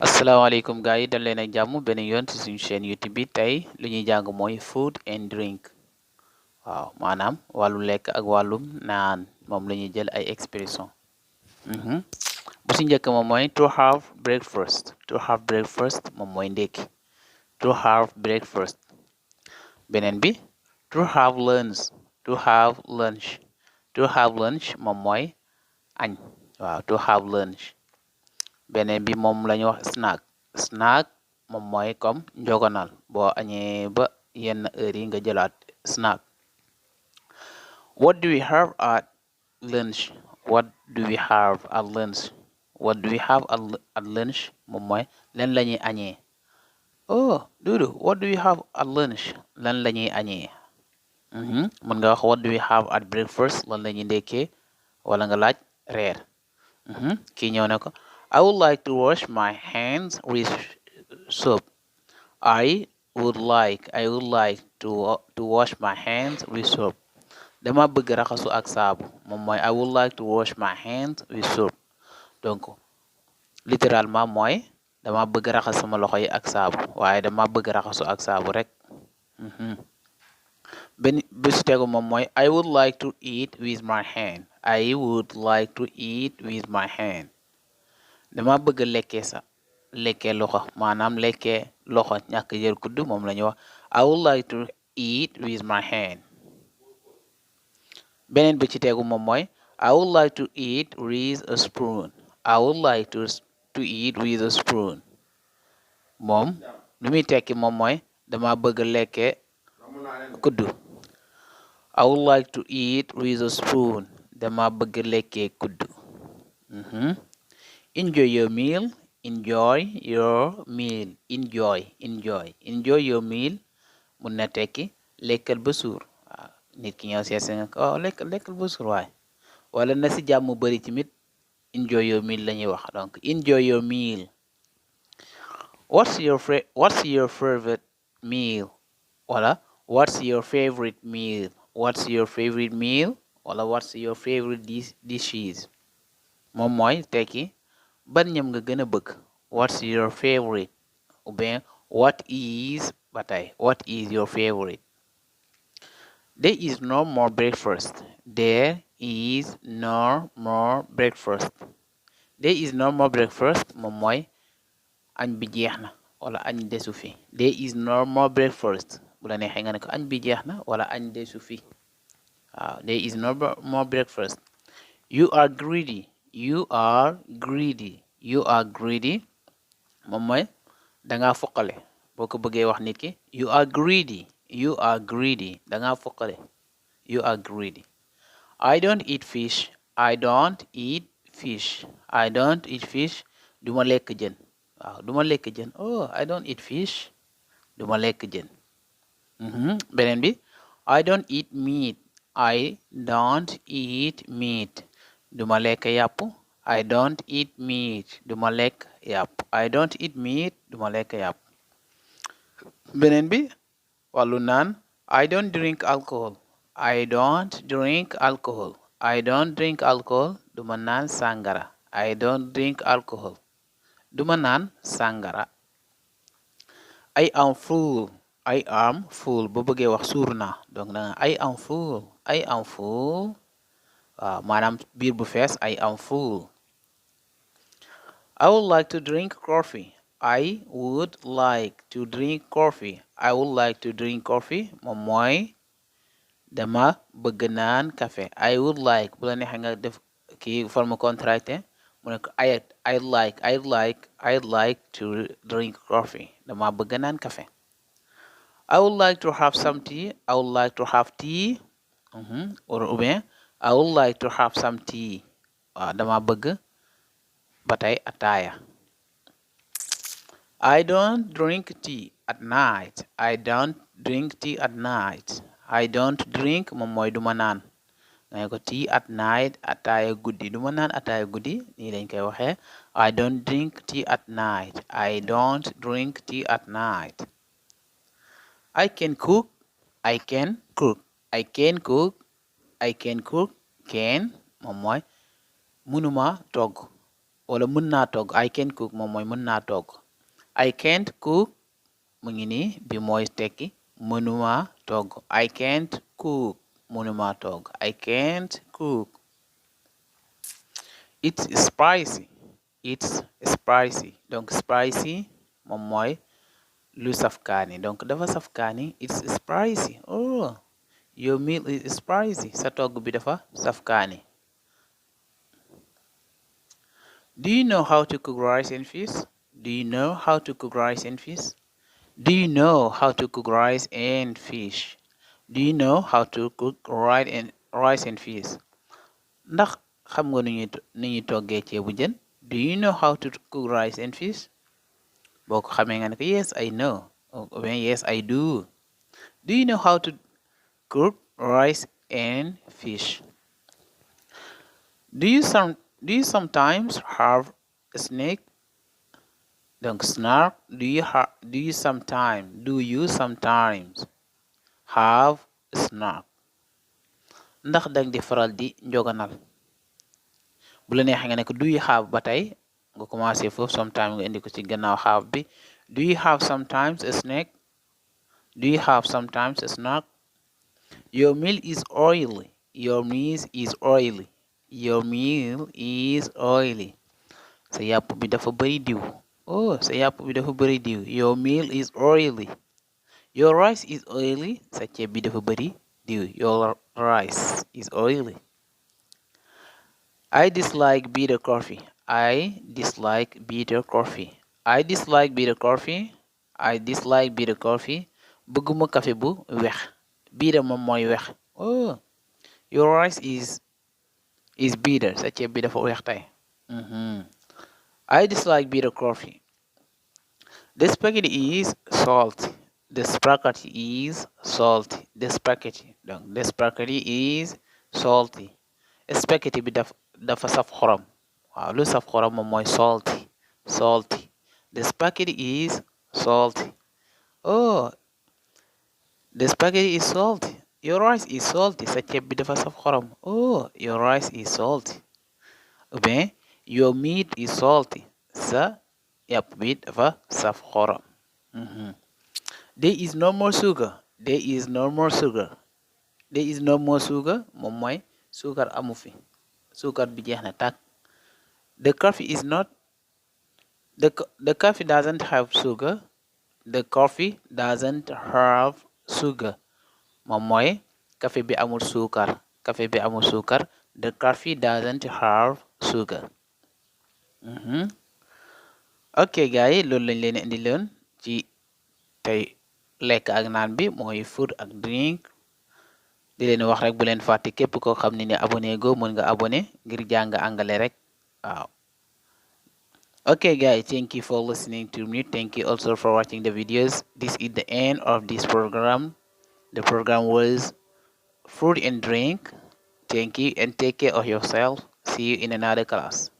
asalaamaaleykum gars yi dal leen ak jàmm benn yoon ci suñu chaîne YouTube bi tey lu ñuy jàng mooy food and drink waaw maanaam wàllu lekk ak wàllum naan moom la ñuy jël ay expression bu ci njëkk moom mooy to have breakfast moom mooy ndékki to have breakfast beneen bi to have lunch moom mooy añ waaw to have lunch beneen bi moom la ñu wax snack moom mooy comme njogonal boo añee ba yenn heure yi nga jëlaat snack what do we have at lunch moom mooy lan la ñuy añee oh Dudu what do we have at lunch lan la ñuy añee mën nga wax what do we have at breakfast lan la ñuy ndekkee wala nga laaj reer kii ñëw ne ko I would like to wash my hands with soap. I would like to wash my hands with soap. Dama bëgg raxasu ak saabu moom mooy I would like to wash my hands with soap. Donc littéralement mooy dama bëgg raxas sama loxo yi ak saabu waaye dama bëgg raxasu ak saabu rek. benn bu si tegu moom mooy I would like to eat with my hand. Dama bëgg lekkee loxo maanaam lekkee loxo ñàkk jël kudd moom la ñuy wax I would like to eat with my hand. beneen bi ci tegu moom mooy I would like to eat with a spoon. moom lu muy tekki moom mooy dama bëgg lekkee kuddu I would like to eat with a spoon. Dama bëgg lekkee kuddu. Enjoy your meal. Mun na tekki lekkal ba suur waaw nit ki ñëw seet nga ko lekkal ba suur waay wala na si jàmm bëri tamit enjoy your meal la ñuy wax donc enjoy your meal. What's your favorite meal wala what's your favorite meal wala what's your favorite dishes moom mooy tekki ban ñam nga gën a bëgg what's your favorite ou bien what is your favorite. There is no more breakfast moom mooy añ bi jeex na wala añ desu fi there is no more breakfast bu la neexee nga ne ko añ bi jeex na wala añ desu fi waaw there is no more breakfast. You are greedy moom mooy dangaa foqale boo ko bëggee wax nit ki you are greedy dangaa foqale you are greedy. I don't eat fish duma lekk jën waaw duma lekk jën oh I don't eat fish duma lekk jën. beneen bi I don't eat meat duma lekk yàpp I don't eat meat duma lekk yàpp. beneen bi wàllu naan I don't drink alcohol duma naan sàngara I am full boo bëggee wax suur naa donc danga I am full waaw maanaam biir bu fees I am full. I would like to drink coffee moom mooy dama bëgg naan café I would like bu la neexee nga def kii forme contracté mu ne ko I'd like to drink coffee dama bëgg naan café. I would like to have some tea ou bien I would like to have some tea waaw dama bëgg ba tey ataaya. I don't drink tea at night moom mooy duma naan nga ne ko tea at night ataaya guddi duma naan ataaya guddi nii lañ koy waxee I don't drink tea at night I can cook can moom mooy mënuma togg wala mën naa togg I can cook moom mooy mën naa togg I can't cook mu ngi nii bi mooy tekki mënuma togg I can't cook mënuma togg I can't cook. It's spicy. It's spicy donc spicy moom mooy lu saf kaani donc dafa saf kaani it's spicy. Oh, your meal is spicy. Sa togg bi dafa saf kaani. Do you know how to cook rice and fish? Do you know how to cook rice and fish? Do you know how to cook rice and fish? Do you know how to cook rice and fish? Ndax xam nga nu ñuy toggee ceebu jën? Do you know how to cook rice and fish? boo ko xamee nga ne ko yes I know ou bien yes I do. Do you know how to cook rice and fish? Do you sometimes have a snack? Donc snack. Do you sometimes have a snack? Ndax dang di faral di njoganal. Bu la neexee nga ne ko do you have ba tey nga commencé foofu sometimes nga indi ko ci gannaaw have bi. Do you have sometimes a snack? Do you have sometimes a snack? Your meal is oily. Your meal is oily. Your meal is oily. Sa yàpp bi dafa bari diw. Oh, sa yàpp bi dafa bari diw. Your meal is oily. Your rice is oily. Sa ceeb bi dafa bari diw. Your rice is oily. I dislike bitter coffee. I dislike bitter coffee. I dislike bitter coffee. I dislike bitter coffee. Bëgguma café bu weex. Bitter moom mooy weex. Oh, your rice is bitter. Sa ceeb bi dafa weex tey. I dislike bitter coffee. The spaghetti is salty. The spaghetti is salty. The spaghetti. Donc, the spaghetti is salty. Spaghetti bi dafa saf xorom. Waaw lu saf xorom moom mooy salty. Salty. The spaghetti is salty. Oh, the spaghetti is salty. Your rice is salty. Sa ceeb bi dafa saf xorom. Oh, your rice is salty. Ou bien, your meat is salty. Sa yàpp bi dafa saf xorom. There is no more sugar. There is no more sugar. There is no more sugar moom mooy suukar amu fi. Suukar bi jeex na tàkk. The coffee is not the coffee doesn't have sugar. The coffee doesn't have sugar moom mooy café bi amul suukar. Café bi amul suukar. The coffee doesn't have sugar. Ok gars yi loolu lañ leen indi loon ci tey lekk ak naan bi mooy food ak drink. Di leen wax rek bu leen fàtte képp koo xam ne abonné go mën nga abonné ngir jàng anglais rek waaw. Okay guys, thank you for listening to me. Thank you also for watching the videos. This is the end of this program. The program was food and drink. Thank you and take care of yourself. See you in another class.